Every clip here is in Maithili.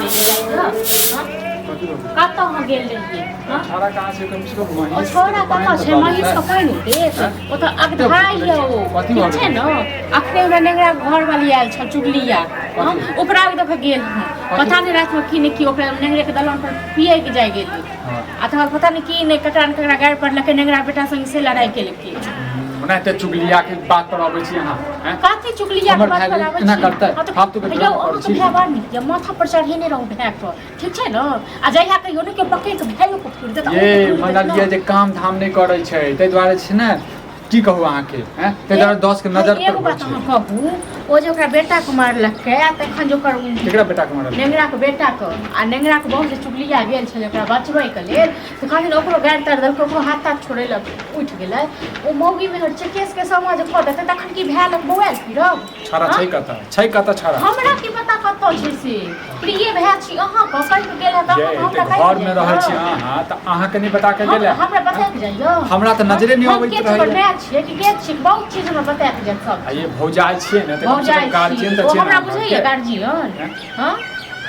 नहि जाइए हँ? कतऽ अहाँ गेल रहियै हँ? छाड़ा कहाँ छै कम से कम ओ महीष छौड़ा कतऽ छै महीष के पानि देत ओ तऽ अगधाइ यऽ ओ कथी ठीक भऽ छै ने अखने हमरा नेंगरा घरवाली आयल छल चुगलिया हम ओकरा देख गेल हँ पता नहि रातिमे की नहि की ओकरा नेंगरे के दलान पर पिए के जाइ गेली आ तकर बाद पता नहि की नहि ककरा ने ककरा गारि पड़लकै नेंगरा बेटा संग से लड़ाइ केलकै ओनाहिते चुगलिया के बात पर अबै छी अहाँ हैं? कथी चुगलिया के हमर बात भाय पर आबै एना छी? करतै? हँ तऽ फालतू के यौ ड्रामा करै अहाँके छी। भाय बड़ नीक यऽ माथा पर चढ़ेने रहू भाय पर ठीक छै ने आ जहिया कहियो ने केओ पकड़ि कऽ भाइयो के फोड़ि देत ये मनलियै जे काम धाम नहि करै छै ताहि दुआरे छै ने की कहू अहाँके हैं ताहि दुआरे 10 के नजर पर एगो बात अहाँ कहू ओ जे ओकरा बेटा के मारलकै आ तखन जे ओकर केकरा बेटा के मारल नेंगरा के बेटा के आ नेंगरा के बहुत जे चुगलिया गेल छलै ओकरा बचबै के लेल तऽ कहलिन ओकरो गारि तारि देलकै ओकरो हाथ ताथ छोड़ेलक उठि गेलै ओ मौगी मेहर छै केस के समा जे कऽ देतै तखन की भए लग बौआयल फिरब छाड़ा छै कतऽ छै कतऽ छाड़ा हमरा की पता कतऽ छै से प्रिय भाय छी अहाँके कहि कऽ गेल हँ ये तऽ तऽ हमरा कहि घर में रहै छी अहाँ तऽ अहाँके नहि बता के गेलै हमरा बता के जाइयो हमरा तऽ नजरे नहि अबैत रहैए रहैए। माय छियै कि के छियै बहुत चीज हमरा बता के जायत सब आ ये भौजाइ छियै ने तऽ कम से भौजाइ कम गार्जियन छी तऽ ओ छियै ने हमरा अहाँ बुझैए घरके। गार्जियन हैं? हँ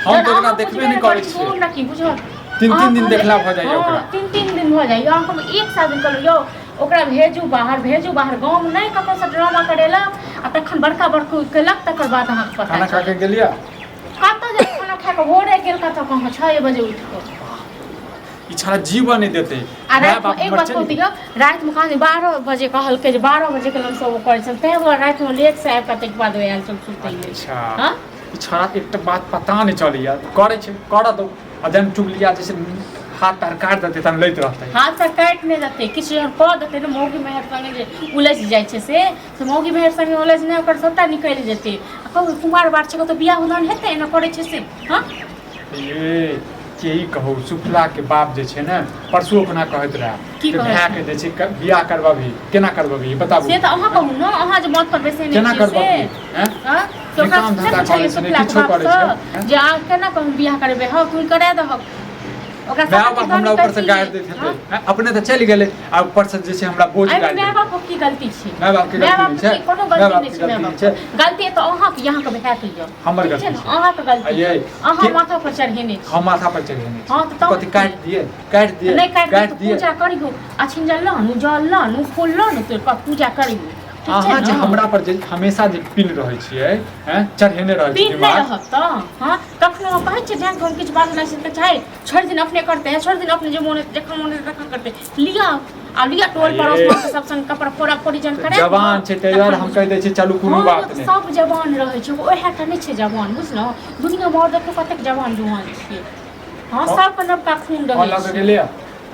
हम तऽ जहन ओकरा अहाँ देखबे बुझबे नहि करै छी, छियै। ओ हमरा की बुझत तीन अहाँ तीन दिन कहलियै- देखला भऽ जाइए हँ, ओकरा। तीन तीन दिन भऽ जाइए अहाँके हम एक साल दिन कहलहुँ यौ ओकरा भेजू बाहर भेजू बाहर गाँवमे नहि ककरोसँ ड्रामा करेलक आ तखन बड़का बड़को केलक तकर बाद अहाँके पता खाना खा चलत के गेलियै कतऽ जाइ खाना खा कऽ भोरे गेल कतऽ कहाँ 6 बजे उठि कऽ ई छाड़ा जीवन नहि देतै आ माय रातिमे बाप एक हमर बात चलि कहू गेल। दियौ रातिमे कहाँ 12 बजे कहलकै जे 12 बजेके लमसम ओ करै छल तैँ दुआरे रातिमे लेटसँ आबि कऽ ताहिके बाद ओ आयल छल सुतै लेल अच्छा हँ ई छौड़ा एकटा बात पता नहि चलैया करै छै करऽ दौ आ जहन चुगलिया जे छै हाथ पैर काटि देतै तहन लैत रहतै हाथ पैर काटि नहि देतै किछु जहन कऽ देतै ने मौगी मेहर संगे जे उलझि जाइ छै से से मौगी मेहर संगे उलझि नहि ओकर सबटा निकलि जेतै आ कहू कुमार बार छै कतौ बियाह उदान हेतै एना करै छै से हँ ये के ई कहू सुफला के बाप जे छै ने परसू अपना कहैत रहए की जे कहैत भाय के जे छै बियाह करबही केना करबही बताबू से तऽ अहाँ कहू ने अहाँ जे मत पर बैसेने केना छियै से करबही हैं हँ तऽ नहि ओकरा काम नहि धंधा पुछलियै करै छै नहि सुफलाके किछो करै छै बापसँ हैं? जे अहाँ केना कहू बियाह करेबै हँ तू करा दहक ओकरा माय सबटा बाप किरदानी हमरा ऊपर से कैसी गारि दैत हेतै हँ? हैं? अपने तऽ चलि गेलै आ ऊपर से जे छै हमरा बोझ एहिमे डालि माय देलकै। बापक की गलती छै माय बापके माय गलती नहि बापके छै की कोनो माय गलती बापके नहि छै माय गलती नहि बापके छै गलती तऽ अहाँके अहाँके भायके यऽ हमर ठीक छै गलती ने छै अहाँके आ गलती ये अहाँ के- माथा पर चढ़ेने छी हम माथा पर चढ़ेने छी हँ, तऽ तब कथी काटि दिए काटि दिए नहि काटि दियौ काटि तऽ दिए पूजा करियौ अछिंजल लऽ जल लऽ फूल लऽ तोड़ि कऽ पूजा करियौ ठीक छै अहाँ जे ने हमरा पर जे हमेशा जे पिन रहै छियै हैं चढ़ेने रहै छियै पीन नहि दिमाग रहत तऽ हँ कखनो हम कहै छियै जहन हम किछु बाजऽ लागै छै तऽ चाहे छोड़ि दिन अपने करतै छोड़ि दिन अपने जे मोन हेतै जखन मोन हेतै तखन करतै लिअ आ लिअ टोल पड़ोस ये। सब संग कपड़ा फोड़ा फोड़ी जहन करायब ने, जवान छै ताहि दुआरे तखन हम कहि दै छियै चलू कोनो हँ, बात नहि सब जवान रहै छै ओएह टा नहि छै जवान बुझलहुँ दुनियामे आओर देखियौ कतेक जवान जुआन छियै हँ सबके नवका खून कौन रहै लऽ कऽ छै गेलैया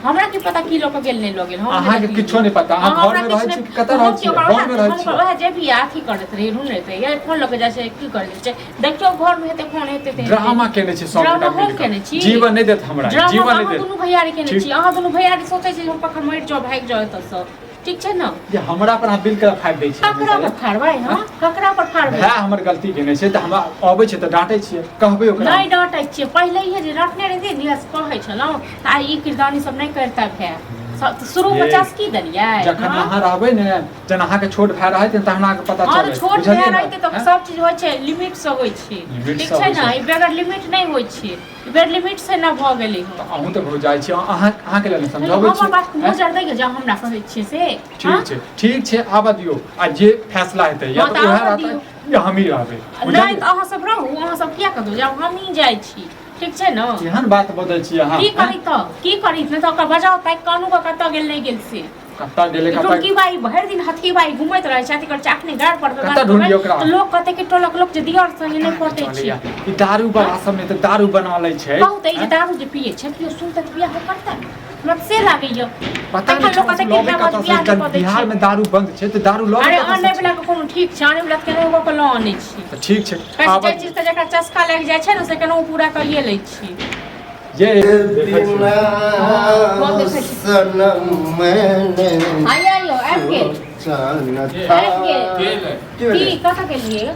हमरा की पता की लऽ कऽ गेल नहि लऽ गेल हम नहि अहाँके देखलियै। किछो नहि पता अहाँ हँ, हमरा घरमे रहै किछु छी नहि- कि कतऽ रहै हम छियै ओकरा गाँवमे रहै हम छियै ओएह जे भी अथी करैत रही ढूँढैत रही फोन लऽ कऽ जाइ छै की करै छै देखियौ घरमे हेतै फोन हेतै तऽ हेतै। ड्रामा केने छै सब ड्रामा गोटा हम मिल कऽ। केने छी। जीवन नहि देत हमरा ड्रामा जीवन तऽ नहि अहाँ देत दुनू भैयारी केने ठीक। छी अहाँ दुनू भैयारी सोचै छी जे हम कखन मरि जाउ भागि जाउ एतऽसँ ठीक छै ने जे हमरा पर अहाँ बिल के फाड़ि दै छियै ककरा पर फाड़बै हँ ककरा पर फाड़बै भाय हमर गलती केने छै तऽ हमरा अबै छै तऽ डाँटै छियै कहबै ओकरा नहि डाँटै छियै पहिले इहे जे रटने रहितियै ने से कहै छलहुँ तऽ आइ ई किरदानी सब नहि करिता भाय शुरूमे ये। चस्की देलियै जखन हँ? अहाँ रहबै ने जहन अहाँके छोट भाय रहैत ने तहन अहाँके पता हँ तऽ चलत छोट बुझलियै भाय ने? रहितै तऽ हैं? सब चीज होइ छै लिमिट से होइ छै लिमिट ठीक सँ छै होइ ने छै। ई बगैर लिमिट नहि होइ छै ई बगैर लिमिट से न भऽ गेलै हँ तऽ अहूँ तऽ भौजाइ छी अहाँ अहाँके लेल ने समझाबै हमर छी बात हैं? मोजर दैके जे हमरा कहै छियै से हँ? ठीक छै ठीक छै आबऽ दियौ आ जे फैसला हेतै या हँ, तऽ तऽ उएह आबऽ रहतै दियौ। या हमही रहबै नहि बुझलियै तऽ अहाँ सब रहू अहाँ सब किया कतौ जाउ हमही जाइ छी ठीक छै ने केहन बात बजै छी अहाँ की हैं? करी तऽ की करी नहि तऽ ओकरा बजाउ ताकि कानू कऽ कतऽ गेल नहि गेल से कतऽ गेलै कतऽ टुनकी बाई भरि दिन हथी बाई घुमैत रहै छै अथी करै छै अखने गाड़ पर कतऽ ढूंढियौ ओकरा? तऽ लोक कहतै कि टोलक लोक जे दियर संगे नहि पटै छै चलैया ई दारू बला सब ने तऽ दारू बना लै छै कहू तऽ ई जे दारू जे पियै छै केओ सुनतै तऽ बियाह करतै हमरा तऽ से लागैया पता तखन नहि लोक कहतै कि लबे बियाह कतऽ से बियाह जहन कऽ दै बिहार छै में दारू बंद छै तऽ दारू लबे अरे कतऽ आनै से वला के कोनो ठीक छै आनै वला के केनाहु कऽ कऽ लऽ आनै छी छै? तऽ ठीक छै कहै छै आब जाहि चीजके जकरा चस्का लागि जाइ छै ने से केनाहु पूरा करिए लै छी ये देखै छियै। कौन देखै छी? सनम मैंने आइए आइयो आबि गेल सोचा न था आबि गेल गेलै। की की भेलै कतऽ गेलियै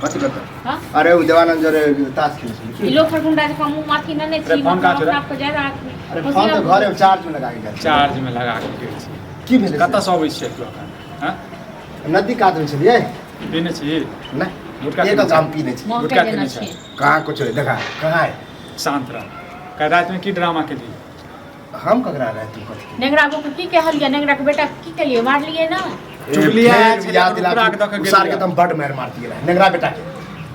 कथी कतऽ हँ अरे ओ देवानंद जरे ताश खेलै छलै ई की लोफर गुंडा जकाँ मुँह माथी नेने छी अरे फोन कहाँ छौ रे? अपना आपके ज्यादा आदमी अरे फोन तऽ घरे में चार्ज में लगा के गेल चार्ज में लगा के गेल छी की भेलै से? कतऽ से अबै छियै तू एखन हँ नदी कात में छलियै पीने छी नहि गुटखा एक पीने हम पीने छी मौके गुटखा देने खेने छी छै। कहाँ कुछ देखा कहाँ है शांत रह। काल्हि रातिमे की ड्रामा केलियै? हम ककरा राति कथी? नेंगरा को की कहलियै? नेंगरा के बेटा के की केलियै? मारलियै ना? चुगलिया आयल छलै, याद दिला उपरा के दऽ के उसार के गेलियै। तऽ हम बड मारि मारतियै रहए नेंगरा बेटा के।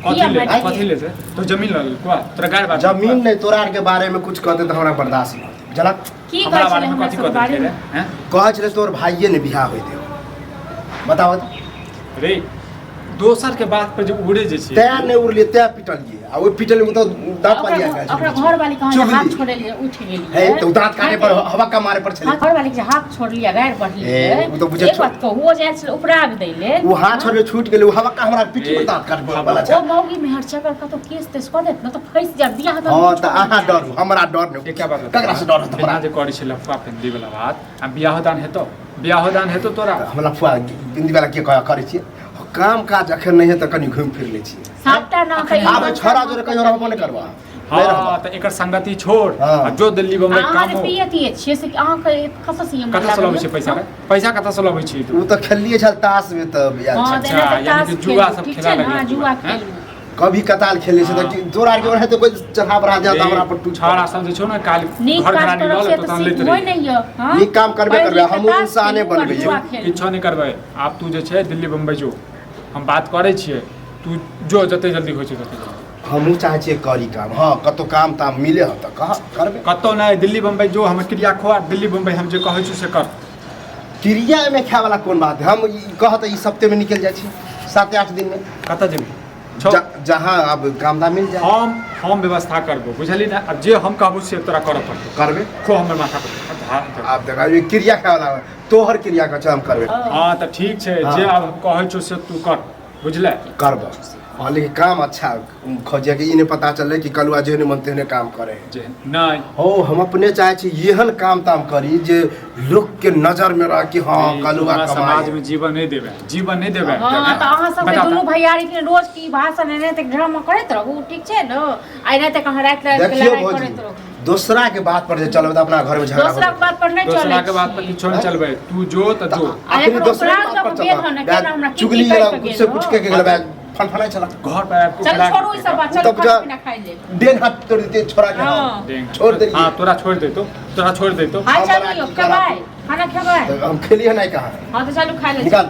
कथी किया ले मारलियै? कथी ले से तो जमीन लऽ लेलको तोरा गारि बात जमीन नहि, तोरा आरके बारेमे कुछ कहते तऽ हमरा बर्दाश्त नहि होतै, बुझलक? की हमरा कहै छलै बारेमे हमरा कथी सब कऽ बारे देलकै मे? रे हैं? कहै छलै तोहर भाइये ने बियाह होय देव, बताबऽ तऽ। रे दोसर के बात पर जे उड़े जे छै तैं नहि उड़लियै, तैं पिटलियै आ ओहि पिटलियै तऽ दाँत ओकरा पानि आबि गेल ओकरा छलै। घर वाली कहाँ जे हाथ चुगली। छोड़लियै उठि गेलियै। हे तऽ ओ दाँत काटे पर हवा मारे पर छलै। हाथ घर वाली के जे हाथ छोड़लियै गारि पढ़लियै। ए, ओ तऽ बुझै एक बात कहू, ओ जे आयल छलै उपराग दै लेल। ओ हाथ छोड़ले छूटि गेलै, ओ हवा हमरा पीठी पर दाँत काटबै वाला ओ छै। मौगी मेहर चकर कतौ केस तेस कऽ देत ने तऽ फँसि जायब बियाह तऽ। हँ तऽ अहाँ डरू, हमरा डर नहि। एकटा बात ककरा से डर होत एना हमरा? जे करै छै लफुआ फिंदी वाला बात आ बियाहो दान हेतौ, बियाहो दान हेतौ तोरा? हमरा फुआ बिन्दी वाला के करै छियै काम काज अखन नहि है तऽ कनि घुमि फिर लै छियै। सातटा ना कहि आब छोड़ा जोरे कहियो रहबो नहि करबा। नहि रहबा। हँ तऽ एकर संगति छोड़ हँ। आ जो दिल्ली बम्बई अहाँ काम जे हो। पिए तिए छियै से अहाँके कतऽ से ई कतऽ से लबै छै पैसा रे? पैसा कतऽ से लबै छी तू? ओ तऽ खेललियै छल ताश मे तऽ याद हँ छै। तऽ एना तऽ यानी कि ताश जुआ खेलू, सब ठीक खेला छै ने? लगलै हँ, जुआ जुआ, हैं? खेलू। कभी कताल खेलै छै तऽ तोरा आरके ओनाहिते कोइ चढ़ा बढ़ा जाए तऽ हमरा पर टूट छाड़ा सब जे छौ ने काल्हि नीक घर काज घरानी करब लऽ से लेतौ तऽ तहन सीख लैत होइ रही। नहि यऽ। हँ? नीक काम करबे पढ़ि करबै, लिख कऽ हमहूँ ताश इंसाने खेलू आ बनबै जुआ छियै। खेलू। किछो नहि करबै आब। तू जे छै दिल्ली बम्बई जो, हम बात करै छियै, तू जो जते जल्दी होइ छै तते जल्दी। हमहूँ चाहै छियै करी काम, हँ कतहु काम ताम मिले हँ तऽ कह करबै। कतौ नहि, दिल्ली बम्बई जो, हमर क्रिया खो, दिल्ली बम्बई हम जे कहै छी से कर। क्रिया एहिमे खाय वाला कोन बात है? हम ई कह तऽ ई सप्ते में निकलि जाइ छी, 7-8 दिन में। कतऽ जेबही छौ? जहाँ अब काम धाम मिल जाए। हम व्यवस्था करबो, बुझली ने? आब जे हम कहबो से तोरा करऽ पड़तौ। करबै। खो हमर माथा पर धार। आब देखा ई क्रिया खाय वाला तोहर क्रिया का हम करबै। हँ तऽ ठीक छै। हँ। जे आब हम कहै छौ से तू कर, बुझले? करबो, हाँ, लेकिन काम अच्छा खोजिए कि ई नहीं पता चले कि कलुआ जेहने मन तेहने काम करे है। जे नहि। हो, हम अपने चाहे छी एहन काम ताम करी जे लोग के नजर में रह कि हाँ ई कलुआ तोरा कमाए। समाज में जीवन नहीं देबे, जीवन नहीं देबे। हँ तऽ अहाँ सबके बता तऽ। दुनू भैयारी के रोज की भाषण एनाहिते ड्रामा करैत रहू, ठीक छै ने? आ एनाहिते कहाँ राति राति के देखियो लड़ाई भौजी, करैत रहू। दोसरा के बात पर जे चलबै तऽ अपना घर में झगड़ा दोसरा के बात पर नहि दोसरा चलै के बात पर छी। किछो नहीं चलबै, तू जो तऽ जो। आ अपने एकरो दोसरे के अपराध बात पर दऽ कऽ गेल हन, केना हमरा चलबै। की चुगली की कहि कऽ कुछ से गेल कुछ हो? के गेल फनफनाइ छला। घर पर आबि कऽ चल उपरा छोड़ू ई सब बात, चलू तब खाना जा- पीना खाइ लेल। डेढ़ हाथ तोड़ देते छोड़ा के। हँ। हम देंगे। छोड़ देलियै। हाँ तोरा छोड़ देतो, तोरा छोड़ देतो। हाय हमरा चलियौ की खेबै? करब? खाना खेबै? तऽ हम खेलियै नहीं कहाँ। हँ तऽ चलू खाइ लेल। निकाल।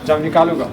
जब निकालूगा।